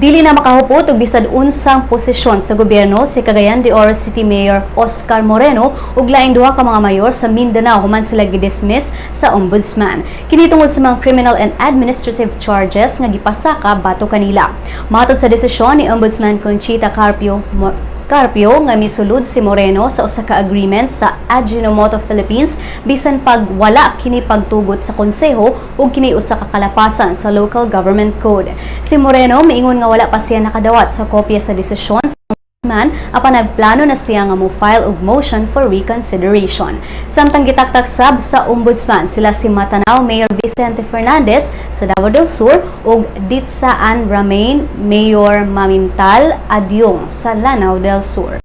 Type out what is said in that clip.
Dili na makahupot og bisag unsang posisyon sa gobyerno si Cagayan de Oro City Mayor Oscar Moreno ug laing duha ka mga mayor sa Mindanao human sila gidismiss sa Ombudsman. Kini tungod sa mga criminal and administrative charges nga gipasaka batok kanila. Matod sa desisyon ni Ombudsman Conchita Carpio Carpio nga misulod si Moreno sa usa ka agreement sa Ajinomoto Philippines bisan pag wala kini pagtugot sa konseho ug kini usa ka kalapasan sa Local Government Code. Si Moreno miingon nga wala pa siya nakadawat sa kopya sa desisyon sa Ombudsman apan nagplano na siya nga mo-file og motion for reconsideration. Samtang gitaktak sab sa Ombudsman sila si Matanao Mayor Vicente Fernandez sa Davao del Sur ug Ditsaan Ramain Mayor Mamintal Adyong sa Lanao del Sur.